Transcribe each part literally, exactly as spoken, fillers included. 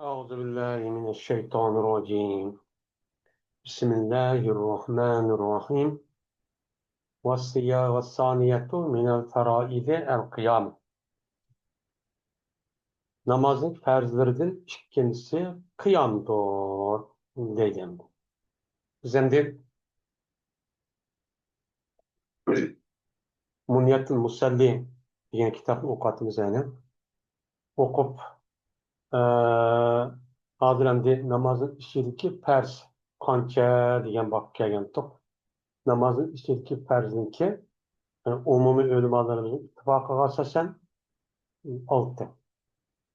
أعوذ بالله من الشيطان الرجيم. بسم الله الرحمن الرحيم. والصيغة الثانية من الفرائض القيام. نامازنىڭ پەرزلىرىدىن ئىككىنچىسى قىيامدۇر، دېگەن. بىز ئەمدى مۇنيەتۇل مۇسەللى دېگەن كىتابنى ئوقۇۋاتىمىز، يەنى ئوقۇپ، ئە، ھازىر ئەمدى نامازنىڭ ئىچىدىكى پەرز قانچە دېگەن بابقا كەلگەنتۇق. نامازنىڭ ئىچىدىكى پەرزنىڭكى، ئە، ئومۇمىي ئۆلىمالىرىمىزنىڭ ئىتتىپاقىغا ئاساسەن، ئالتە.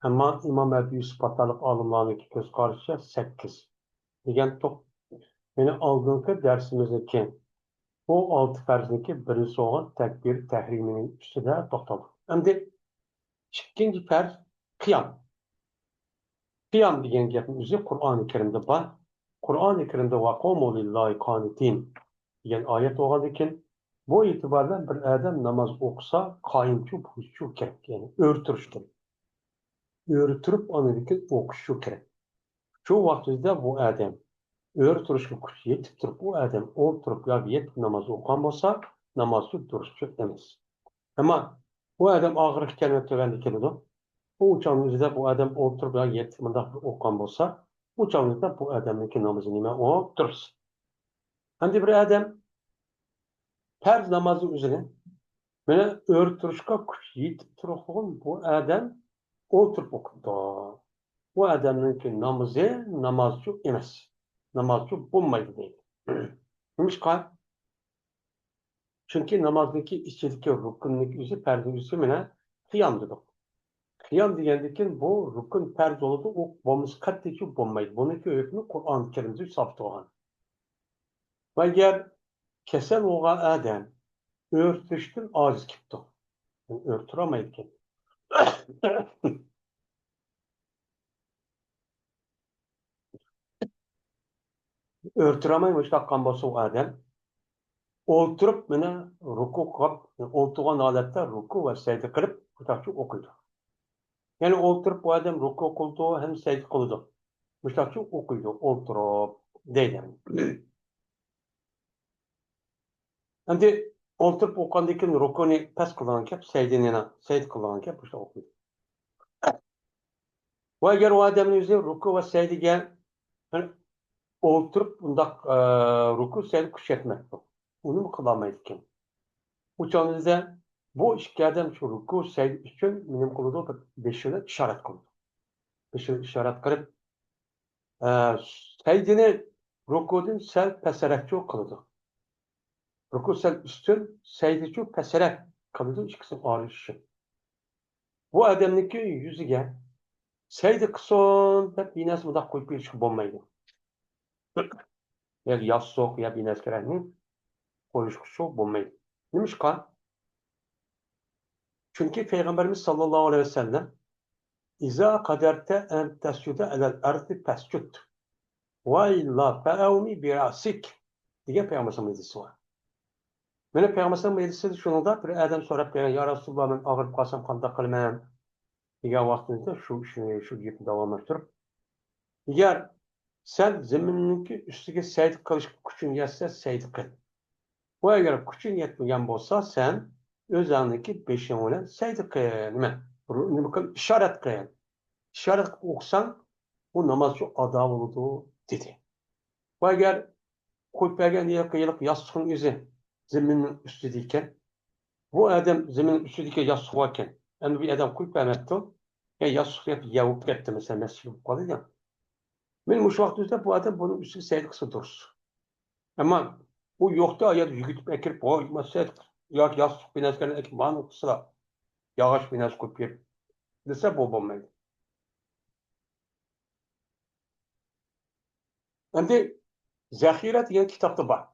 ئەمما ئىمام ئەبۇ يۈسۈپ قاتارلىق ئالىملارنىڭكى كۆز قارىشىچە سەككىز دېگەنتۇق. يەنى ئالدىنقى دەرسىمىزدىكى بۇ ئالتە پەرزنىڭكى بىرىنچىسى بولغان تەكبىر تەھرىمىنىڭ ئۈستىدە توختالدۇق. ئەمدى ئىككىنچى پەرز قىيام. قىيام دېگەن گەپنىڭ ئۆزى قۇرئانى كەرىمدە بار. قۇرئانى كەرىمدە «ۋەقۇمۇ لىللاھى قانىتىن» دېگەن ئايەت بولغاندىكىن، بۇ ئېتىبار بىلەن بىر ئادەم ناماز ئوقۇسا، قايىمچۇ بولۇشى كېرەك، يەنى ئۆرە تۇرۇش كېرەك. ئۆرە تۇرۇپ ئاندىن كېيىن ئوقۇشى كېرەك. شۇ ۋاقتىدا بۇ ئادەم ئۆرە تۇرۇشقا كۈچى يېتىپ تۇرۇپ، ئۇ ئادەم ئولتۇرۇپ ياكى يېتىپ ناماز ئوقۇغان بولسا، نامازى دۇرۇس ئەمەس. ئەمما بۇ ئادەم ئاخىرقى كەلمە تۆۋەندە كېلىدۇ. ئۇ چاغنىڭ ئۆزىدە بۇ ئادەم ئولتۇرۇپ ياكى يېتىپ مۇنداق بىر ئوقۇغان بولسا، ئۇ چاغنىڭ ئۆزىدە بۇ ئادەمنىڭكى نامىزى نېمە؟ ئۇ دۇرۇس. ئەمدى بىر ئادەم پەرز نامازنىڭ ئۆزىنى مانا ئۆرە تۇرۇشقا كۈچ يېتىپ تۇرۇقلۇغۇن بۇ ئادەم ئولتۇرۇپ ئوقۇپتۇ. بۇ ئادەمنىڭكى نامىزى نامازچۇ ئەمەس. نامازچۇ بولمايدۇ دەيدۇ. نېمىشقا؟ چۈنكى نامازنىڭكى ئىچىدىكى رۇكۇننىڭ ئۆزى، پەرزنىڭ ئۆزى مانا قىيام دېدۇق. قىيام دېگەندىكىن بۇ رۇكۇن پەرز بولىدۇ، ئۇ بولمىسا قەتئىيچۇ بولمايدۇ. بۇنىڭكى ھۆكمى قۇرئان كەرىمدە سابىت بولغان. ئەگەر كېسەل بولغان ئادەم ئۆرە تۇرۇشتىن ئاجىز كېتىپتۇ. ئۆرە تۇرالمايدىكەن. ئۆرە تۇرالماي مۇشۇنداق قىلغان بولسا، ئۇ ئادەم ئولتۇرۇپ مانا رۇكۇ قىلىپ، ئولتۇرغان ھالەتتە رۇكۇ ۋە سەجدە قىلىپ، مۇشۇنداقچە ئوقۇيدۇ. يەنى ئولتۇرۇپ بۇ ئادەم رۇكۇ قىلىدۇ ھەم سەجدە قىلىدۇ. مۇشۇنداقچە ئوقۇيدۇ، ئولتۇرۇپ دەيدۇ. ئەمدى ئولتۇرۇپ ئوقۇغاندىن كېيىن رۇكۇنى پەس قىلىدىغان گەپ، سەجدىنى، سەجدە قىلىدىغان گەپ مۇشۇنداق ئوقۇيدۇ. ۋە ئەگەر ئۇ ئادەمنىڭ ئۆزى رۇكۇ ۋە سەجدىگە ئولتۇرۇپ بۇنداق، ئە، رۇكۇ سەجدە كۈچ يەتمەپتۇ، ئۇنىمۇ قىلالمايدىكەن. ئۇ چاغدا بۇ ئىككى ئادەم شۇ رۇكۇ سەجدە ئۈچۈن نېمە قىلىدۇ؟ بېشىنى ئىشارەت قىلىدۇ. بېشىنى ئىشارەت قىلىپ، ئە، سەجدىنى رۇكۇدىن سەل پەسرەكچۇ قىلىدۇ. رۇكۇ سەل ئۈستۈن، سەجدىچۇ پەسرەك قىلىدۇ، ئىككىسىنىڭ ئارىلىشىشى. بۇ ئادەمنىڭكى يۈزىگە سەجدە قىلسۇن دەپ بىر نەرسە مۇنداق قويۇپ بېرىشكە بولمايدۇ. ياكى ياستۇق يا بىر نەرسە كېرەكنى قويۇشقىچۇ بولمايدۇ. نېمىشقا؟ چۈنكى پەيغەمبىرىمىز ساللاللاھۇ ئەلەيھى ۋەسەللەم، «ئىزا قەدەرتە ئەن تەسجۇدە ئەلەل ئەرزى فەسجۇد، ۋە ئىللا فەئەۋمى بىرەسىك» دېگەن پەيغەمبەر ھەدىسى بار. مانا پەيغەمبەر ھەدىسىدە شۇنىڭدا بىر ئادەم سوراپ قالغان، «يا رەسۇلاللا، مەن ئاغرىپ قالسام قانداق قىلىمەن؟» دېگەن ۋاقتىمىزدا شۇ ئىشنى، شۇ گېپنى داۋاملاشتۇرۇپ، ئەگەر سەن زېمىننىڭكى ئۈستىگە سەجدە قىلىشقا كۈچۈڭ يەتسە، سەجدە قىل. ۋە ئەگەر كۈچۈڭ يەتمىگەن بولسا، سەن ئۆزۈڭنىڭكى بېشىڭ بىلەن سەجدە قىل، نېمە، رۇ-، نېمە قىل، ئىشارەت قىل. ئىشارەت قىلىپ ئوقۇساڭ، بۇ ناماز شۇ ئادا بولىدۇ، دېدى. ۋە ئەگەر قويۇپ بەرگەن ھېلىقى، ھېلىقى ياستۇقنىڭ ئۆزى زېمىننىڭ ئۈستىدە ئىكەن، بۇ ئادەم زېمىننىڭ ئۈستىدىكى ياستۇق باركەن، ئەمدى بۇ ئادەم قويۇپ بەرمەپتۇ، يا ياستۇق يەپ يەۋۇپ كەتتى، مەسىلەن، مەسچىتكە بولۇپ قالدى. مانا مۇشۇ ۋاقىت ئۆزىدە بۇ ئادەم بۇنىڭ ئۈستىگە سەجدە قىلسا دۇرۇس. ئەمما ئۇ يوقتا، ئايال يۈگۈتۈپ ئەكىرىپ، ھوي، مانا سەجدە ياكى ياستۇق بىر نەرسىلەرنى ئەكىرىپ، مانا قىلسىلا، ياغاچ بىر نەرسە قويۇپ بېرىپ دېسە، بۇ بولمايدۇ. ئەمدى زەخىرە دېگەن كىتابتا بار.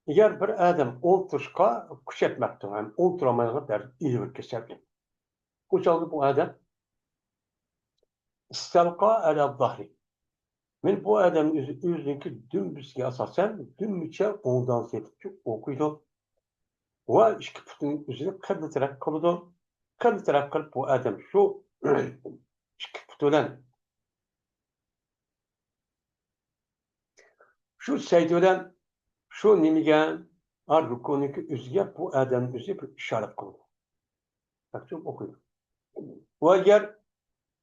ئەگەر بىر ئادەم ئولتۇرۇشقا كۈچ يەتمەپتۇ، يەنى ئولتۇرالمايدىغان دەرىجىدە ئېغىر كېسەل، ئۇ چاغدا بۇ ئادەم ئىستەلقا ئەلە زاھرى. مانا بۇ ئادەم ئۆزى، ئۆزىنىڭكى دۈمبىسىگە ئاساسەن دۈمبىچە ئوڭدان سېتىپچە ئوقۇيدۇ. ۋە ئىككى پۇتىنى ئۆزىنى قىبلە تەرەپ قىلىدۇ. قىبلە تەرەپ قىلىپ بۇ ئادەم شۇ ئىككى پۇتى بىلەن شۇ سەجدە بىلەن شۇ نېمىگە، ھە، رۇكۇنىڭكى ئۆزىگە بۇ ئادەمنىڭ ئۆزى بىر ئىشارەت قىلىدۇ. ئوقۇيدۇ. ۋە ئەگەر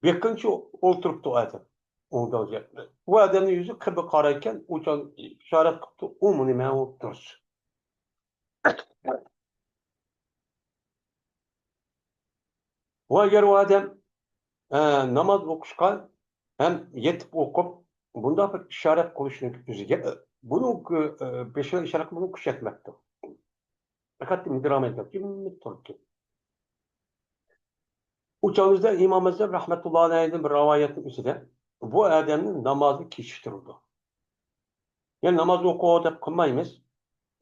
بېقىنچى ئولتۇرۇپتۇ ئادەم. ئوڭدا ئۆزى. بۇ ئادەمنىڭ يۈزى قىبلىگە قارايدىكەن، ئۇ چاغ ئىشارەت قىپتۇ، ئۇمۇ نېمە، ئۇ دۇرۇس. ۋە ئەگەر ئۇ ئادەم، ئە، ناماز ئوقۇشقا ھەم يېتىپ ئوقۇپ، بۇنداق بىر ئىشارەت قىلىشنىڭ ئۆزىگە، ئە، بۇنىڭ، ئە، بېشىغا ئىشارەت قىلىپ كۈچەتمەپتۇ. پەقەت مىدىرلىمايدىكەن، جىممىدە تۇرىدىكەن. ئۇ چاغىمىزدا ئىمام ئەزھەر رەھمەتۇللا ئەلەيھىدىن بىر رىۋايەتنىڭ ئۆزىدە بۇ ئادەمنىڭ نامازى كېچىكتۈرۈلىدۇ. يەنى ناماز ئوقۇ دەپ قىلمايمىز.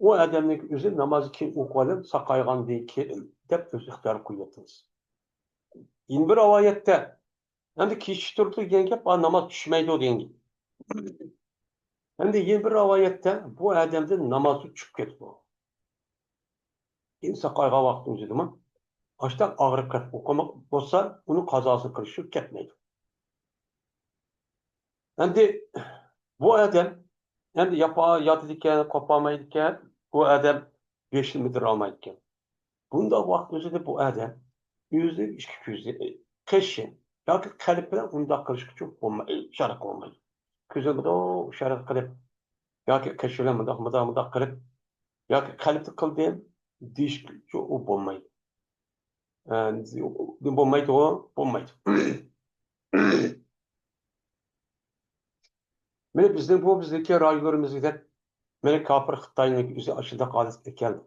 ئۇ ئادەمنىڭ ئۆزى نامازنى كېيىن ئوقۇۋالىپ، ساقايغاندىن كېيىن دەپ ئۆزى ئىختىيار قويۇۋېتىمىز. يەنە بىر رىۋايەتتە، ئەمدى كېچىكتۈرۈلدى دېگەن گەپ، ئا، ناماز چۈشمەيدۇ دېگەن گەپ. ئەمدى يەنە بىر رىۋايەتتە بۇ ئادەمدىن نامازى چۈشۈپ كېتىدۇ. كېيىن ساقايغان ۋاقتىمىزدىمۇ ئاشتاق ئاغرىپ كەتكەن بولسا، ئۇنىڭ قازاسىنى قىلىشى كەتمەيدۇ. ئەمدى بۇ ئادەم ئەمدى ياپا-، ياتىدىكەن، قوپالمايدىكەن، بۇ ئادەم بېشىنى مىدىرلىمايدىكەن. بۇنداق ۋاقىت ئۆزىدە بۇ ئادەم ئۆزىنىڭ ئىككى كۆزى، قېشى ياكى قەلب بىلەن ئۇنداق قىلىشقا بولماي، ئىشارە قىلالمايدۇ. كۆزى بىلەن ئىشارە قىلىپ ياكى قېشى بىلەن مۇنداق، مۇنداق، مۇنداق قىلىپ ياكى قەلبتە قىلدىم دېيىشكە ئۇ بولمايدۇ. ئە، بولمايدۇ، بولمايدۇ. مانا بىزنىڭ بۇ، بىزنىڭكى رايونلىرىمىزدەك، مانا كاپىر خىتاينىڭ ئۆزى ئاشۇنداق ھالەتكە كەلدى.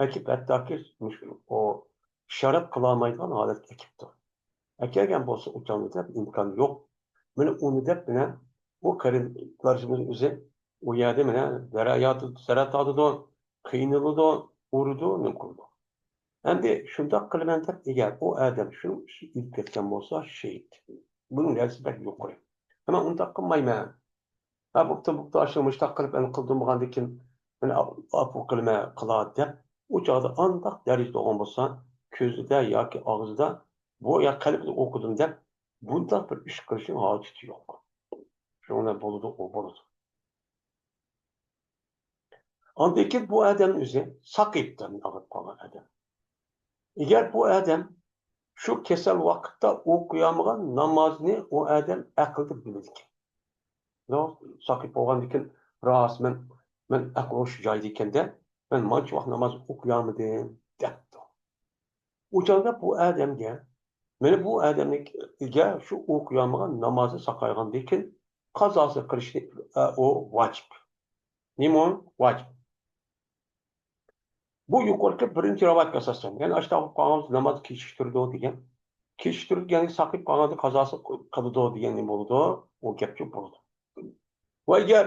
ئەكىپ ھەتتاكى مۇشۇ ئىشارەت قىلالمايدىغان ھالەتكە ئەكىپتۇ. ئەكەلگەن بولسا ئۇچامدۇ دەپ ئىمكان يوق. مانا ئۇنى دەپ مانا ئۇ قېرىنداشىمىز ئۆزى ئۇ يەردە مانا زەرەت تارتىدۇ، قىينىلىدۇ، ئۇرىدۇ، نېمە قىلىدۇ. ئەمدى شۇنداق قىلىمەن دەپ ئەگەر ئۇ ئادەم شۇنىڭ ئۈستىگە ئۆلۈپ كەتكەن بولسا شېھىت. بۇنىڭ دەرىجىسى بەك يۇقىرى. ئەمما ئۇنداق قىلمايمەن. ھە، بوپتۇ، بوپتۇ، ئاشۇ مۇشتاق قىلىپ ئەنە قىلدىم بولغاندىن كېيىن مانا ئاپۇ قىلىمەن، قىلا دەپ ئۇ چاغدا ئانداق دەرىجىدە بولغان بولسا كۆزىدە ياكى ئاغزىدا بۇ يا قەلبىدە ئوقۇدۇم دەپ بۇنداق بىر ئىش قىلىشنىڭ ھاجىتى يوق. شۇنىڭ بىلەن بولىدۇ، ئۇ بولىدۇ. ئاندىن كېيىن بۇ ئادەم ئۆزى ساقىيىپتۇ، ئاغرىپ قالغان ئادەم. ئەگەر بۇ ئادەم شۇ كېسەل ۋاقىتتا ئوقۇيالمىغان نامازنى ئۇ ئادەم ئەقلىدە بىلىدىكەن. ياق، ساقىيىپ بولغاندىن كېيىن، راست، مەن، مەن ئەقلى ھوشى جايىدا ئىكەندە، مەن مانچە ۋاقىت ناماز ئوقۇيالمىدىم، دەپتۇ. ئۇ چاغدا بۇ ئادەمگە، مانا بۇ ئادەمگە شۇ ئوقۇيالمىغان نامازى ساقايغاندىن كېيىن قازاسى قىلىشنى، ئە، ئۇ ۋاجىپ. نېمە ئۇ؟ ۋاجىپ. بۇ يۇقىرىقى بىرىنچى رىۋايەتكە ئاساسەن، يەنى ئاشۇنداق بولۇپ قالغان ناماز كېچىكتۈرىدۇ دېگەن. كېچىكتۈرىدۇ دېگەن ساقىيىپ قالغاندا قازاسى قىلىدۇ دېگەن نېمە بولىدۇ؟ ئۇ گەپچۇ بولىدۇ. ۋە ئەگەر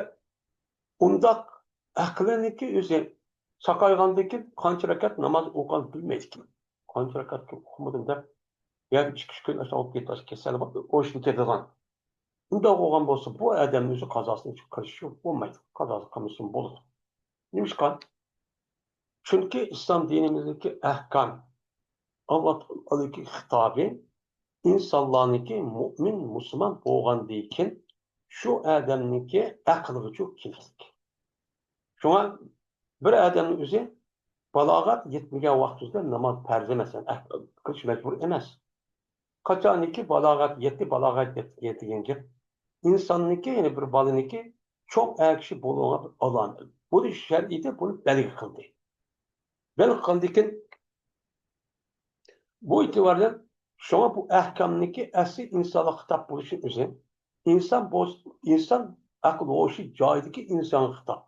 ئۇنداق ئەقلىنىڭكى ئۆزى ساقايغاندىن كېيىن قانچە رەكەت ناماز ئوقۇغانلىقىنى بىلمەيدىكەن. قانچە رەكەت ئوقۇمىدىم دەپ، ياكى ئىككى، ئۈچ كۈن ئاشۇنداق بولۇپ كېتىپ كېسەل بولۇپ ئوشۇپ كېتىدىغان. ئۇنداق بولغان بولسا، بۇ ئادەمنىڭ ئۆزى قازاسىنى قىلىشى بولمايدۇ. قازاسى قىلمىسىمۇ بولىدۇ. نېمىشقا؟ چۈنكى ئىسلام دىنىمىزدىكى ئەھكام، ئاللا تائالانىڭكى خىتابى ئىنسانلارنىڭكى مۇئمىن، مۇسۇلمان بولغاندىن كېيىن شۇ ئادەمنىڭكى ئەقلىگىچۇ كېلىدىكەن. شۇڭا بىر ئادەمنىڭ ئۆزى بالاغەت يەتمىگەن ۋاقتىدا ناماز پەرز ئەمەس، قىلىش مەجبۇر ئەمەس. قاچانكى بالاغەت يەتتى، بالاغەت يەتتى دېگەن گەپ ئىنساننىڭكى، يەنى بىر بالىنىڭكى چوڭ ئەر كىشى بولۇشىغا بىر ئالامەت. بۇنى شەرئىيدە بۇنى بەلگە قىلدى. بەلگە قىلغاندىن كېيىن بۇ ئېتىبار بىلەن شۇڭا بۇ ئەھكامنىڭكى ئەسلى ئىنسانغا خىتاب بولۇشى ئۆزى ئىنسان بولسا، ئىنسان ئەقىل ھوشى جايىدىكى ئىنسانغا خىتاب.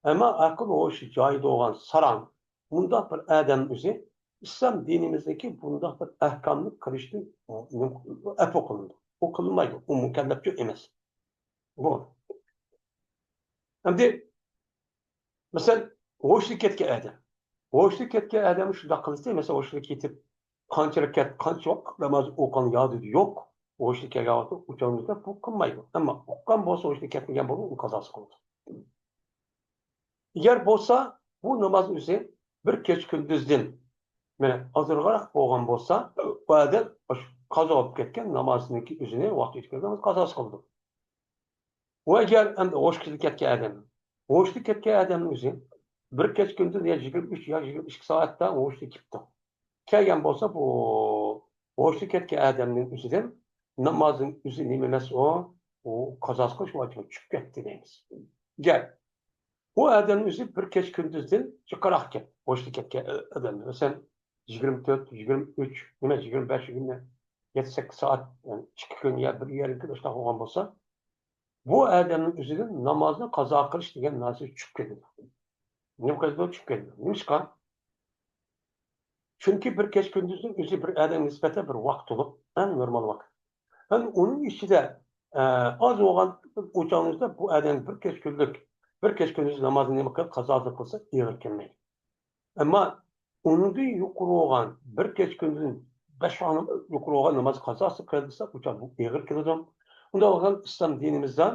ئەمما ئەقىل ھوشى جايىدا بولغان ساراڭ، مۇنداق بىر ئادەم ئۆزى ئىسلام دىنىمىزدىكى بۇنداق بىر ئەھكامنى قىلىشتىن ئەپۇ قىلىنىدۇ. ئۇ قىلمايدۇ. ئۇ مۇكەللەپچۇ ئەمەس. بۇ. ئەمدى، مەسىلەن، ھوشى كەتكەن ئادەم. ھوشى كەتكەن ئادەم شۇنداق قىلسا، مەسىلەن، ھوشى كېتىپ، قانچە رەكەت، قانچە ۋاقىت ناماز ئوقۇغان يادىدا يوق. ھوشى كەلگەن ۋاقىتتا ئۇچۇرىمىزدا بۇ قىلمايدۇ. ئەمما ئۇققان بولسا، ھوشى كەتمىگەن بولسا، ئۇنى قازاسى قىلىدۇ. ئەگەر بولسا، بۇ ناماز ئۆزى بىر كېچە كۈندۈزدىن، مانا، ئازراقراق بولغان بولسا، بۇ ئادەم قازا بولۇپ كەتكەن نامازنىڭكى ئۆزىنى ۋاقتى يېتىپ كەلگەن قازاسى قىلىدۇ. ئۇ ئەگەر ئەمدى ھوشىدىن كەتكەن ئادەم، ھوشىدىن كەتكەن ئادەمنىڭ ئۆزى بىر كەچ كۈندۈز يا يىگىرمە ئۈچ يا يىگىرمە ئىككى سائەتتە ھوشىدىن كېتىپتۇ. كەلگەن بولسا، بۇ ھوشىدىن كەتكەن ئادەمنىڭ ئۆزىدىن نامازنىڭ ئۆزى نېمە ئەمەس ئۇ، ئۇ قازاسى قىلىش ۋاجىپ چۈشۈپ كەتتى دەيمىز. گەپ ئۇ ئادەمنىڭ ئۆزى بىر كەچ كۈندۈزدىن جىقراق ئىكەن، ھوشىدىن كەتكەن ئادەم. مەسىلەن، يىگىرمە تۆت، يىگىرمە ئۈچ، نېمە، يىگىرمە بەش، يىگىرمە يەتتە، سەككىز سائەت، يەنى ئىككى كۈن يا بىر يېرىم كۈن ئاشۇنداق بولغان بولسا، بۇ ئادەمنىڭ ئۆزىدىن نامازنى قازا قىلىش دېگەن نەرسە چۈشۈپ كېتىدۇ. نېمە قىلىدۇ؟ چۈشۈپ كېتىدۇ. نېمىشقا؟ چۈنكى بىر كەچ كۈندۈزنىڭ ئۆزى بىر ئادەمگە نىسبەتەن بىر ۋاقىت بولۇپ، ئەڭ نورمال ۋاقىت. ھەم ئۇنىڭ ئىچىدە، ئە، ئاز بولغان ئوچاقنىڭ ئىچىدە بۇ ئادەم بىر كەچ كۈنلۈك، بىر كەچ كۈندۈز نامازنى نېمە قىلىپ، قازاسىنى قىلسا ئېغىر كەلمەيدۇ. ئەمما ئۇنىڭدىن يۇقىرى بولغان بىر كەچ كۈندىن بەش ۋاقىت يۇقىرى بولغان ناماز قازاسى قىلىنسا، ئۇ چاغ بۇ ئېغىر كېلىدۇ. ئۇنداق بولغان ئىسلام دىنىمىزدا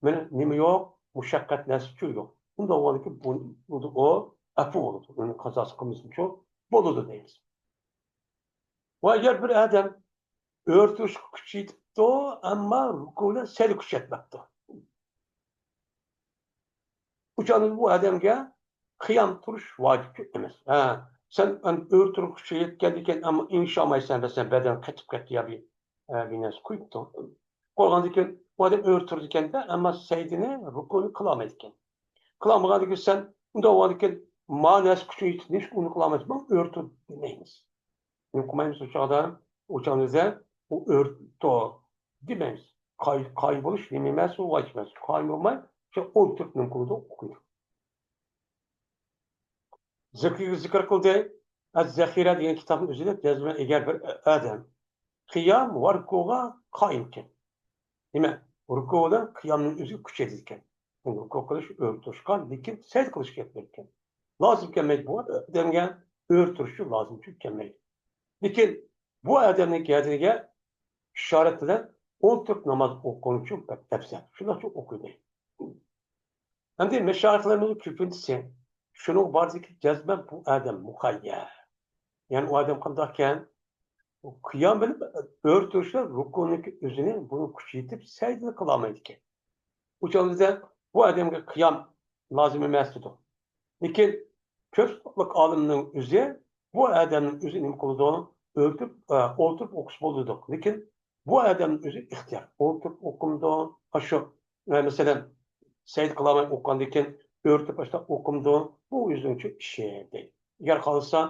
مانا نېمە يوق، مۇشەققەت نەرسىچۇ يوق. ئۇنداق بولغاندىكىن بۇ، بۇ، ئۇ ئەپۇ بولىدۇ. ئۇنى قازاسى قىلمىسىچۇ بولىدۇ دەيمىز. ۋە ئەگەر بىر ئادەم ئۆرە تۇرۇشقا كۈچى يېتىپتۇ، ئەمما رۇكۇ بىلەن سەجدە كۈچى يەتمەپتۇ. ئۇ چاغدا بۇ ئادەمگە قىيام تۇرۇش ۋاجىپ ئەمەس. ھە، سەن ئەمدى ئۆرە تۇرۇش كۈچى يەتكەندىكىن، ئەمما ئېڭىشالمايسەن، مەسىلەن، بەدەن قېتىپ كەتتى يا بىر، ھە، بىر نەرسە قويۇپتۇ. قويغاندىكىن، بۇ ئادەم ئۆرە تۇرىدىكەن-دە، ئەمما سەجدىنى، رۇكۇنى قىلالمايدىكەن. قىلالمىغاندىكىن سەن، ئۇنداق بولغاندىكىن، ما نەرسە كۈچۈڭ يېتىپ، نېمىشقا ئۇنى قىلالمايسەن؟ مانا ئۆرە تۇر دېمەيمىز. نېمە قىلمايمىز ئۇ چاغدا؟ ئۇ چاغدا بىزدە ئۇ ئۆرە تۇر دېمەيمىز. قاي-، قايىم بولۇش نېمە ئەمەس، ئۇ ۋاجىپ ئەمەس. قايىم بولماي، شۇ ئولتۇرۇپ نېمە قىلىدۇ؟ ئوقۇيدۇ. زىكىر، زىكىر قىلدى. ئەز-زەخىرە دېگەن كىتابنىڭ ئۆزىدە جەزمەن ئەگەر بىر ئادەم قىيام ۋە رۇكۇغا قايىمكەن. نېمە؟ رۇكۇ بىلەن قىيامنىڭ ئۆزىگە كۈچ يېتىدىكەن. رۇكۇ قىلىش ئۆرە تۇرۇشقا، لېكىن سەجدە قىلىشقا يەتمەيدىكەن. لازىم كەلمەيدۇ بۇ ئادەمگە، ئۆرە تۇرۇشى لازىمچۇ كەلمەيدۇ. لېكىن بۇ ئادەمنىڭ گەدىنىگە ئىشارەت بىلەن ئولتۇرۇپ ناماز ئوقۇغىنىچۇ بەك ئەۋزەل. شۇنداقچۇ ئوقۇيدۇ. ئەمدى مەشايىخلىرىمىزنىڭ كۆپىنچىسى شۇنىڭغا باردىكى جەزمەن بۇ ئادەم مۇخەييەر. يەنى ئۇ ئادەم قانداقكەن؟ ئۇ قىيام بىلەن ئۆرە تۇرۇشتا رۇكۇنىڭكى ئۆزىنى بۇنىڭ كۈچى يېتىپ سەجدىنى قىلالمايدىكەن. ئۇ چاغدا بۇ ئادەمگە قىيام لازىم ئەمەس دېدۇق. لېكىن كۆپ سانلىق ئالىمنىڭ ئۆزى بۇ ئادەمنىڭ ئۆزى نېمە قىلىدۇ؟ ئۆرە تۇرۇپ، ئە، ئولتۇرۇپ ئوقۇش بولىدۇ. لېكىن بۇ ئادەمنىڭ ئۆزى ئىختىيار. ئولتۇرۇپ ئوقۇمدۇ؟ ئاشۇ، ئە، مەسىلەن، سەجدە قىلالماي ئوقۇغاندىن كېيىن ئۆرە تۇرۇپ ئاشۇنداق ئوقۇمدۇ؟ بۇ ئۆزىنىڭچۇ ئىشى دەيدۇ. ئەگەر خالىسا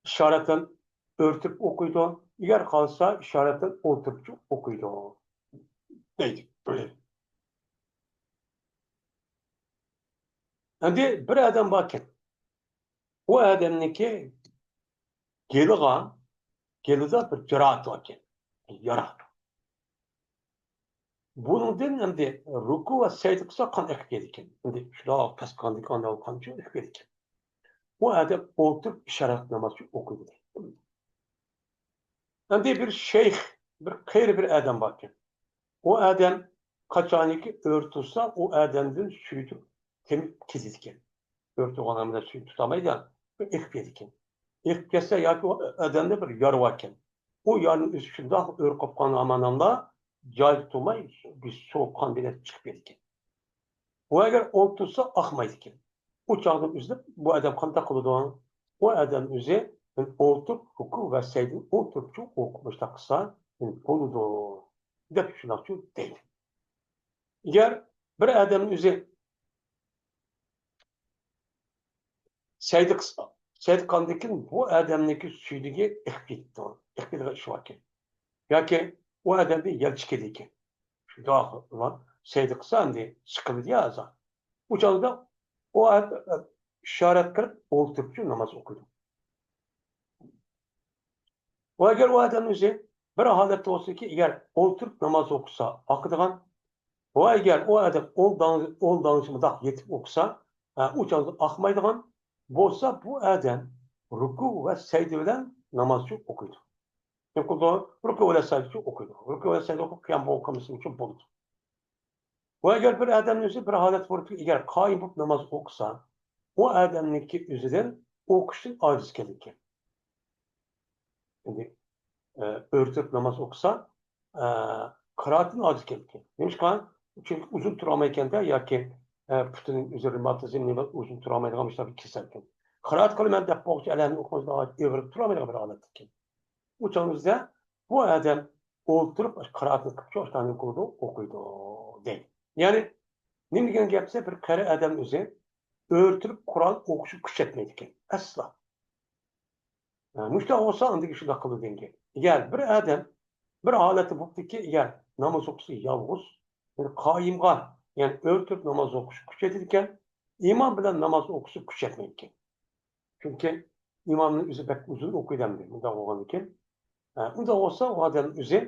ئىشارەتەن ئۆرە تۇرۇپ ئوقۇيدۇ، ئەگەر خالىسا ئىشارەتەن ئولتۇرۇپچۇ ئوقۇيدۇ دەيدۇ. ئەمدى بىر ئادەم باركەن. ئۇ ئادەمنىڭكى گېلىغا، گېلىدا بىر جاراھەت باركەن. يارا. بۇنىڭدىن ئەمدى رۇكۇ ۋە سەجدە قىلسا قان ئېقىپ كېتىدىكەن. ئەمدى شۇنداق پەس قاندىكى ئاندىن قانچە ئېقىپ كېتىدىكەن. ئۇ ئادەم ئولتۇرۇپ ئىشارەت ناماز ئوقۇيدۇ. ئەمدى بىر شەيخ، بىر قېرى بىر ئادەم باركەن. ئۇ ئادەم قاچانكى ئۆرە تۇرسا، ئۇ ئادەمدىن سۈيى تېمىپ كېتىدىكەن. ئۆرە تۇرغان ئادەمدە سۈيى تۇتالمايدۇ، ئېقىپ كېتىدىكەن. ئېقىپ كەتسە ياكى ئۇ ئادەمدە بىر يارا باركەن. ئۇ يارىنىڭ ئۆزى شۇنداق ئۆرە قوپقان ئامانەملا جاي تۇتالماي، بىر سوغۇق قان بىلەن چىقىپ كېتىدىكەن. ئۇ ئەگەر ئولتۇرسا ئاقمايدىكەن. ئۇ چاغدا ئۆزىدە بۇ ئادەم قانداق قىلىدۇ؟ ئۇ ئادەم ئۆزى ئولتۇرۇپ رۇكۇ ۋە سەجدىنى ئولتۇرۇپچۇ ئوقۇپ مۇشۇنداق قىلسا بولىدۇ دەپ شۇنداقچۇ دەيدۇ. ئەگەر بىر ئادەم ئۆزى سەجدە قىلسا، سەجدە قىلغاندىن كېيىن بۇ ئادەمنىڭكى سۈيدۈكى ئېقىپ كېتىدۇ. ئېقىپ كېتىدىغان ئىش باركەن. ياكى ئۇ ئادەمدىن يەل چىقىدىكەن. شۇنداق سەجدە قىلسا ئەمدى سىقىلىدۇ يا ئازا. ئۇ چاغدا ئۇ ئىشارەت قىلىپ ئولتۇرۇپچۇ ناماز ئوقۇيدۇ. ۋە ئەگەر ئۇ ئادەم ئۆزى بىر ھالەتتە بولسىكى، ئەگەر ئولتۇرۇپ ناماز ئوقۇسا ئاقىدىغان، ۋە ئەگەر ئۇ ئادەم ئوڭ داڭ-، ئوڭ داڭشى مۇنداق يېتىپ ئوقۇسا، ئە، ئۇ چاغدا ئاقمايدىغان بولسا، بۇ ئادەم رۇكۇ ۋە سەجدە بىلەن نامازچۇ ئوقۇيدۇ. نېمە قىلىدۇ؟ رۇكۇ بىلەن سەجدىچۇ ئوقۇيدۇ. رۇكۇ بىلەن سەجدە ئوقۇپ، قىيام بولۇپ قالمىسا ئۈچۈن بولىدۇ. ۋە ئەگەر بىر ئادەمنىڭ ئۆزى بىر ھالەت بولۇپ، ئەگەر قايىم بولۇپ ناماز ئوقۇسا، ئۇ ئادەمنىڭكى ئۆزىدىن ئوقۇشتىن ئاجىز كېلىدىكەن. ئەمدى، ئە، ئۆرە تۇرۇپ ناماز ئوقۇسا، ئە، قىرائەتتىن ئاجىز كېلىدىكەن. نېمىشقا؟ چۈنكى ئۇزۇن تۇرالمايدىكەن-دە، ياكى، ئە، پۇتىنىڭ ئۆزى رېماتىزم، نېمە، ئۇزۇن تۇرالمايدىغان مۇشۇنداق بىر كېسەل ئىكەن. قىرائەت قىلىمەن دەپ بولغۇچە ئەلھەمنى ئوقۇمىسا ئېغىرىپ تۇرالمايدىغان بىر ھالەت ئىكەن. ئۇ چاغدا بۇ ئادەم ئولتۇرۇپ قىرائەتنى قىلىپ شۇ ئاشۇنداق نېمە قىلىدۇ، ئوقۇيدۇ دەيدۇ. يەنى نېمە دېگەن گەپ دېسە، بىر قېرى ئادەم ئۆزى ئۆرە تۇرۇپ قۇرئان ئوقۇشنى كۈچەتمەيدىكەن ئەسلا. ھە، مۇشۇنداق بولسا ئاندىن كېيىن شۇنداق قىلىدۇ دېگەن گەپ. ئەگەر بىر ئادەم بىر ھالەتتە بولۇپتۇكى، ئەگەر ناماز ئوقۇسا يالغۇز، يەنى قائىمغا، يەنى ئۆرە تۇرۇپ ناماز ئوقۇشنى كۈچەيتىدىكەن، ئىمام بىلەن ناماز ئوقۇشنى كۈچەيتمەيدىكەن. چۈنكى ئىمامنىڭ ئۆزى بەك ئۇزۇن ئوقۇيدۇ ئەمدى، مۇنداق بولغاندىكىن. ئە، ئۇنداق بولسا، ئۇ ئادەم ئۆزى،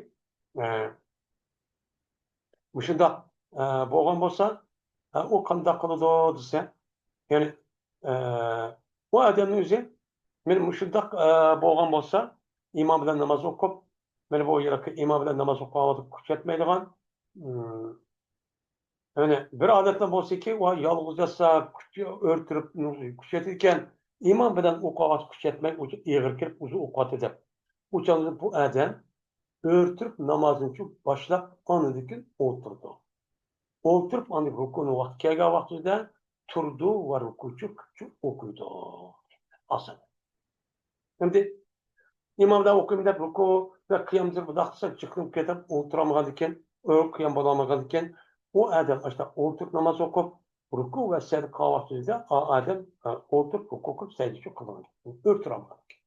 ئە، مۇشۇنداق، ئە، بولغان بولسا، ئە، ئۇ قانداق قىلىدۇ دېسە، يەنى، ئە، ئۇ ئادەمنىڭ ئۆزى، مەن مۇشۇنداق، ئە، بولغان بولسا، ئىمام بىلەن ناماز ئوقۇپ، مەن بۇ يەردە ئىمام بىلەن ناماز ئوقۇغان ۋاقىت كۈچەتمەيدىغان، ئىم، يەنى بىر ئادەتتە بولسىكى، ۋا يالغۇز ياتسا، كۈچ-، ئۆرە تۇرۇپ كۈچەيتىدىكەن، ئىمام بىلەن ئوقۇغاچ كۈچەيتمەي، ئۇ ئېغىر كېلىپ ئۇزۇن ئوقۇۋاتىدۇ دەپ. ئۇ چاغدا بۇ ئادەم ئۆرە تۇرۇپ نامازنىچۇ باشلاپ، ئاندىن كېيىن ئولتۇرىدۇ. ئولتۇرۇپ، ئاندىن رۇكۇنىڭ ۋاقتى كەلگەن ۋاقتىدا تۇرىدۇ ۋە رۇكۇچۇ كۈچۈ ئوقۇيدۇ. ئاسان. ئەمدى ئىمام بىلەن ئوقۇيمەن دەپ رۇكۇ ۋە قىيامدا بۇنداق قىلسا جىقلىنىپ كېتىپ ئولتۇرالمىغاندىكىن، ئۆرە قىيام بولالمىغاندىكىن، ئۇ ئادەم ئاشۇنداق ئولتۇرۇپ ناماز ئوقۇپ، رۇكۇ ۋە سەجدە قىلغان ۋاقتىدا ئا ئادەم، ئە، ئولتۇرۇپ رۇكۇ قىلىپ سەجدە قىلىدىغان گەپ. ئۆرە تۇرالمىغاندىكىن.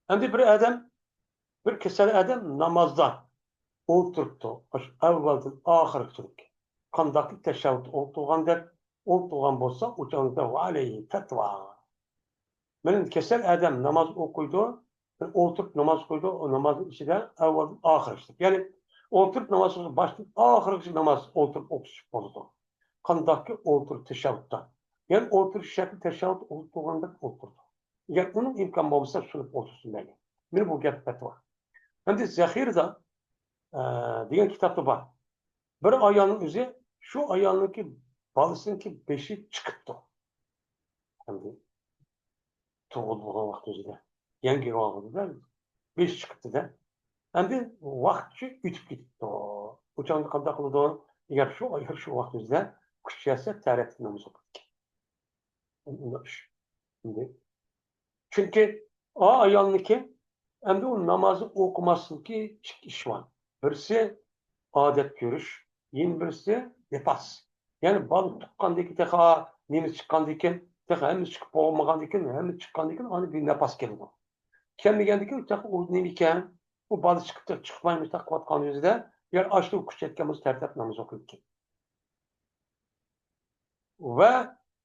ئەمدى بىر ئادەم، بىر كېسەل ئادەم نامازدا ئولتۇرۇپتۇ. ئاشۇ ئەۋۋەلدىن ئاخىرغىچە. قانداقكى تەشەھھۇد ئولتۇرغاندەك ئولتۇرغان بولسا، ئۇ چاغدا ۋەئەلەيھى پەتۋا. مەن كېسەل ئادەم ناماز ئوقۇيدۇ، ئولتۇرۇپ ناماز ئوقۇيدۇ، ئۇ نامازنىڭ ئىچىدە ئەۋۋەلدىن ئاخىرغىچە. يەنى ئولتۇرۇپ ناماز ئوقۇيدۇ، باشتىن ئاخىرغىچە ناماز ئولتۇرۇپ ئوقۇشۇپ بولىدۇ. قانداقكى ئولتۇرۇش تەشەھھۇدتا. يەنى ئولتۇرۇش شەكلى تەشەھھۇد ئولتۇرغاندەك ئولتۇرىدۇ. ئەگەر ئۇنىڭ ئىمكانى بولمىسا، سۈنۈپ ئولتۇرسۇن دەيدۇ. مانا بۇ گەپ پەتۋا. ئەمدى زەخىرىدە، ئە، دېگەن كىتابتا بار. بىر ئايالنىڭ ئۆزى، شۇ ئايالنىڭكى بالىسىنىڭكى بېشى چىقىپتۇ. ئەمدى تۇغۇلغان ۋاقتى ئۆزىدە. يەڭگىرىۋالغىنىدا بېشى چىقىپتۇ-دە. ئەمدى ۋاقىت ئۆتۈپ كېتىپتۇ. ئۇ چاغدا قانداق قىلىدۇ؟ ئەگەر شۇ ئايال شۇ ۋاقىت ئۆزىدە كۈچەيسە، تەرەتتە ناماز ئوقۇيدىكەن. ئۇنداق ئىش. ئەمدى چۈنكى ئا ئايالنىڭكى ئەمدى ئۇ نامازنى ئوقۇماسلىقى ئىككى ئىش بار. بىرسى ئادەت كۆرۈش، يەنە بىرسى نىپاس. يەنى بالا تۇغقاندىكى تېخى نېمە چىققاندىكىن، تېخى ھەممىسى چىقىپ بولمىغاندىكىن، ھەممىسى چىققاندىكىن ئاندىن بىر نىپاس كېلىدۇ. كەلمىگەندىكىن تېخى ئۇ نېمىكەن، ئۇ بالا چىقىپ چىقمايمىز قىلىۋاتقان يۈزىدە، يەنى ئاشۇ كۈچەيتكەن بولسا تەرەتتە ناماز ئوقۇيدىكەن. ۋە